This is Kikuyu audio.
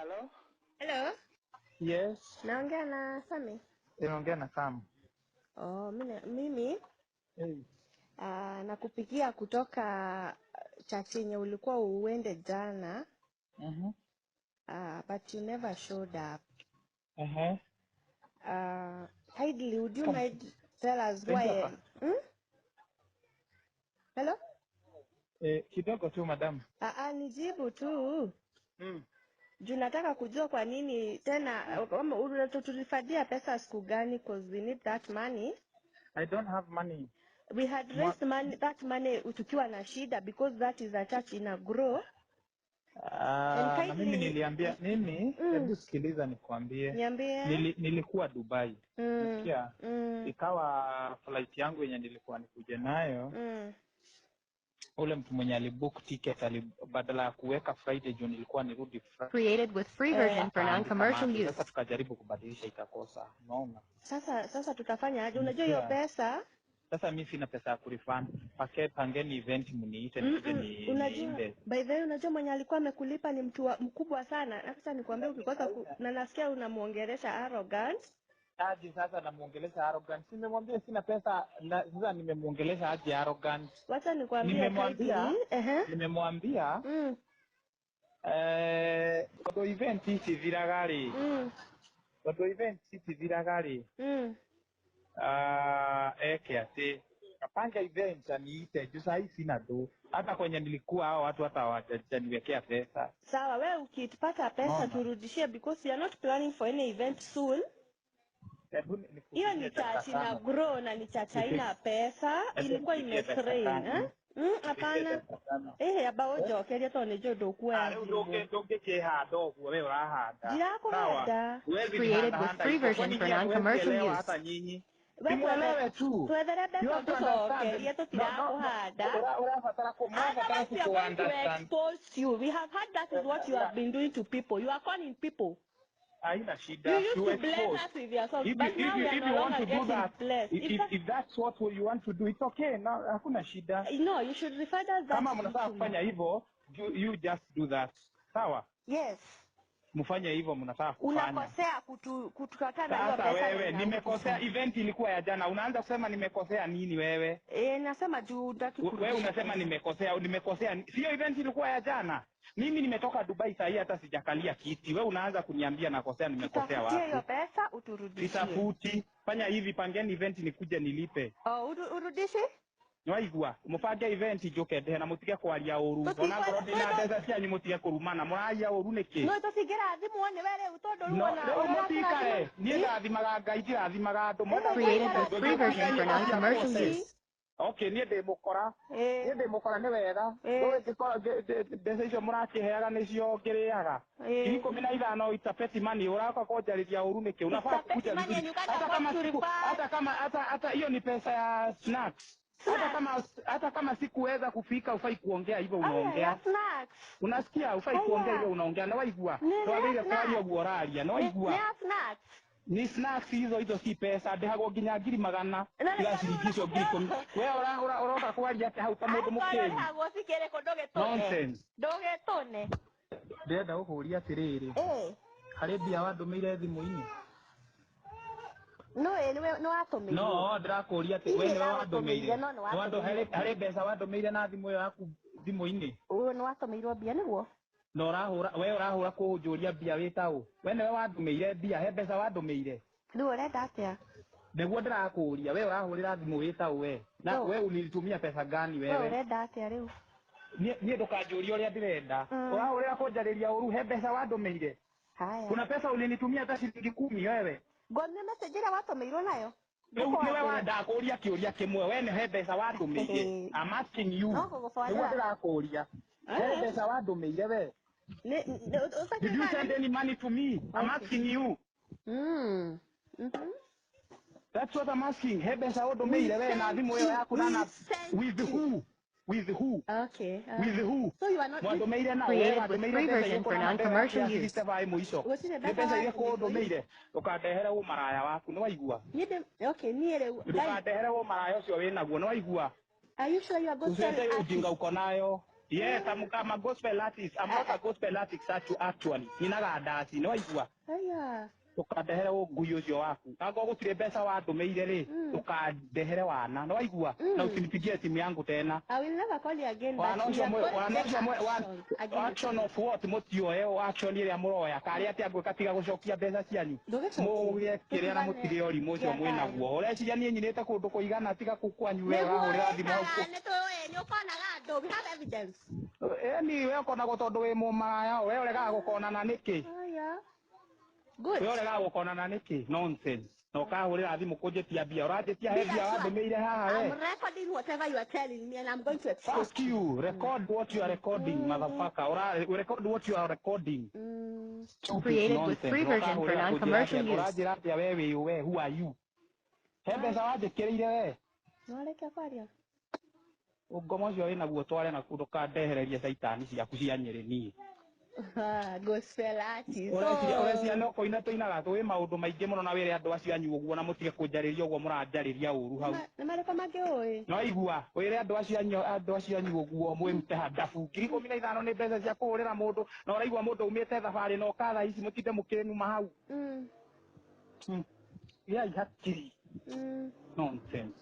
Hello? Hello. Yes. Naongea na Sami. Naongea na Sam. Oh, mimi Hey. Nakupigia kutoka church yenye ulikuwa uende jana. But you never showed up. Kindly, would you Come. Mind tell us Thank why? you, hapa. Hello? Kidogo tu, madam. Nijibu tu. Juu nataka kujua kwa nini tena kama unaturefundia pesa siku gani, 'cause we need that money. I don't have money. We had raised money, that money tukiwa na shida because that is a church ina grow. And Na mimi kindly niliambia mimi, hebu sikiliza nikwambie. Niambie. Nilikuwa Dubai. Nasikia? Ikawa flight yangu yenye nilikuwa nikuje nayo. Ule mtu mwenye alibook ticket badala ya kuweka Friday juu nilikuwa nirudi Friday. Created with free version for Akaandika non-commercial Monday. use. Sasa tukajaribu kubadilisha ikakosa. Unaona? Sasa tutafanya aje? Unajua hiyo pesa? Sasa mimi sina pesa ya kurefund. Pangeni event mniite nikuje Unajua, niimbe. by the way, unajua mwenye alikuwa amekulipa ni mtu mkubwa sana. Na sasa nikwambie ukikosa na nasikia unamuongelesha arrogant. Aje sasa namuongelesha arrogant. Nimemwambia sina pesa na sasa nimemuongelesha aje arrogant. Wacha nikwambie kindly. Nimemwambia, tondu event icithiraga rĩ? Tondu event icithiraga rĩ? Eke atĩ apanga event aniite juu saa hii sina do. Hata kwenye nilikuwa hao watu hata hawajaniwekea pesa. Sawa, wewe ukipata pesa Unaona? turudishie because we are not planning for any event soon. Hebu Hiyo nikupigie ni dakika church ina tano. grow na ni church haina pesa, Hebu ilikuwa nikupigie dakika imetrain, tano. eh? Nikupigie Hapana. dakika tano. Aba ũnjokerie tondũ nĩ njũĩ ndũkuoya Rĩu thimũ. ndũngĩkĩhanda ũguo we ũrahanda. Sawa. Ndirakuhanda. Huwezi Created with nihanda free hivyo. version Kwani for nyinyi hamwezi non-commercial elewa use. hata nyinyi? We Simuelewe tu. twethere You mbeca have to understand. tũcokerie, No, no, no. tũtirakuhanda. Ũrabatara mũrabatara Otherwise, we are going to kũ-understand. expose you. We have heard that is what you have been doing to people. You are calling people. Haina shida. You used You to bless expose. us with your songs, If but now we are you no want longer to do getting that, blessed. If that if that's what you want to do, it's okay. Na hakuna shida. No, you should refer us that Kama mnataka to kufanya hivyo, you just do that. Sawa? Yes. Mfanye hivyo mnataka kufanya. Unakosea kutukataa na hiyo Sasa pesa wewe, na nimekosea, unakufa. event ilikuwa ya jana. Unaanza kusema nimekosea nini wewe? Nasema juu hutaki Wewe kurudisha unasema pesa. nimekosea, nimekosea. Sio event ilikuwa ya jana. Mimi nimetoka Dubai saa hii hata sijakalia kiti. Wewe unaanza kuniambia nakosea, nimekosea Tutafutie wapi? hiyo pesa uturudishie. Sitafuti. Fanya hivi, pangeni event nikuje nilipe. Oh, urudishe? Nĩwaigua? Mũbange event njũke ndehe na mũtige kwaria ũru. Tũtikwa- Ona ngorwo ndĩna tũno- mbeca cianyu mũtige kũrumana. Mũraria ũru nĩkĩ? No tũtingĩrathimwo nĩwe rĩu tondũ rĩu No, ona rĩu ũrĩa mũtikare. ũratũrathima- Niĩ ndathimaga Ngai, ndirathimaga andũ. Mwenda Created with kũnjĩra free version for non-commercial ũndũ use. Okay, niĩ ndĩ mũkora. Niĩ ndĩ mũkora nĩ wega. Rĩu ingĩkorwo mbeca icio mũrakĩheaga nĩcio ngĩrĩaga. Ngiri ikũmi na ithano it's a petty money. Ũraka kũnjarĩria ũru nĩkĩ? Unafaa It's a petty kukuja money vizuri. and you can't Hata afford kama to siku, refund. hata kama, hata, hata hiyo ni pesa ya snacks. Hata Snacks. kama sikuweza kufika ufai kuongea hivyo Aya, unaongea. ya snacks. Unasikia ufai Aya. kuongea hivyo unaongea na waigua. Ni ya Twagĩrĩire kwaria snacks. ũguo ũraria na Ni waigua. ya snacks. Ni snacks hizo, hizo si pesa. Ndĩhagwo nginya ngiri magana. Na Tiga nĩkĩo ciringi icio ngiri ikũmi. We ũroka kwaria atĩa hau ta mũndũ Angĩkorwo mũkĩgu? ũrĩhagwo cikĩrĩkũ ndũgĩtũne. Nonsense. Ndũgĩtũne. Ndĩrenda gũkũria atĩrĩrĩ. Harĩ mbia wandũmĩire thimũ-inĩ? No, nĩwe, nĩ watũmĩirwo. No, ndĩrakũria atĩ we Niĩ nĩwe ndagũtũmĩire, wandũmĩire. no nĩ Nĩ wandũ-, watũmĩirwo. harĩ mbeca wandũmĩire na thimũ ĩyo yaku thimũ-inĩ? Ũyũ nĩ watũmĩirwo mbia nĩguo? Na ũrahũra, we ũrahũra kũnjũria mbia wĩ ta ũ? We nĩwe wandũmĩire mbia, he mbeca wandũmĩire? Rĩu ũrenda atĩa? Nĩguo ndĩrakũria, we ũrahũrĩra thimũ wĩ ta ũ we? Na No. we ulinitumia pesa gani We wewe? ũrenda atĩa rĩu? Niĩ ndũkanjũrie ũrĩa ndĩrenda. Ũrahũrĩra kũnjarĩria ũru, he mbeca wandũmĩire? Haya. Kuna pesa ulinitumia hata shilingi 10 wewe? Ngonie message ĩrĩa watũmĩirwo nayo? Rĩu Ũkwa nĩwe atĩrĩ. wandakũria kĩũria kĩmwe, we nĩ he mbeca wandũmĩire? I'm asking you. No gũgũbuatĩra. Nĩguo ndĩrakũria. He mbeca wandũmĩire we? Ũbatiĩ Did you kana? send any money to me? I'm Okay. asking you. That's what I'm asking. He mbeca ũndũmĩire we na thimũ ĩyo yaku na na We sent with you. who? With who? Okay. With who? So you are not Mwandũmĩire na we Created with wandũmĩire free mbeca version irĩkũ for na namba ĩyo yaku ya non-commercial use. sixty five mũico? Gũtirĩ Nĩ mbeca mbeca irĩkũ watũmĩirwo. ũndũmĩire? Ndũkandehere ũmaraya waku, nĩ waigua? Niĩ ndĩ okay, niĩ rĩu Ndũkandehere ũmaraya ũcio wĩnaguo, nĩ waigua? Are you sure you are gospel Usilete artist? ujinga uko nayo. Yes, I'm a gospel artist. I'm not a gospel artist actually. Nyinaga ndaci, nĩ waigua? Aya. Ndũkandehere ũngui ũcio waku. Angorwo gũtirĩ mbeca wandũmĩire rĩ, ndũkandehere wana. Nĩ waigua? Na usinipigie simu yangu tena. I will never call you again, but Wana we ũcio are mwe, going to wana take ũcio mwe, action against action of what mũtioe action ĩrĩa mũroya karĩ atĩa ngwĩka tiga gũcokia mbeca cianyu. Ndũgĩcokie. Mũgĩe kĩrĩa na Tũtigane. mũtige ũrimũ ũcio Gĩa mwĩ thayũ. naguo. Ũreciria niĩ nyinĩte kũndũ kũigana tiga kũu kwanyu we Nĩguo ũrahũrĩra thimũ hau wĩkaga, nĩtũĩ, nĩũkonaga andũ. We have evidence. Ĩni we ũkonagwo tondũ wĩ mũmaraya, we ũregaga gũkonana nĩkĩ? Aya. Good. We ũregaga gũkonana nĩkĩ? Nonsense. Na ũkahũrĩra thimũ kũnjĩtia mbia. Ũranjĩtia he Be mbia assured. wandũmĩire haha I'm we. recording whatever you are telling me and I'm going to expose Fuck you. Record what you are recording, motherfucker. Ura record what you are recording. Stupid Created with nonsense. free version for Ũkahũrĩra kũnjĩra non-commercial atĩa? use. Ũranjĩra atĩa we wĩ ũ we? Who are you? He mbeca wanjĩkĩrĩire we. Nĩwarĩkia kwaria? Ũngoma ũcio wĩnaguo tware nakuo ndũkandehererie caitani ciaku cia Nyĩrĩ niĩ. Ah, gospel artist. Ũreciria Oh. ũreciria no kũina tũinaga twĩ maũndũ maingĩ mũno na wĩre andũ acio anyu ũguo na mũtige kũnjarĩria ũguo mũranjarĩria ũru hau. Nĩ marĩkũ mangĩ ũĩ? No igua wĩre andũ acio anyu andũ acio anyu ũguo mwĩrute handabu. 15,000 nĩ mbeca cia kũhũrĩra mũndũ na ũraigua mũndũ aumĩte thabarĩ na ũka thaa ici mũtinde mũkĩnuma hau. Gĩai hakiri. Nonsense.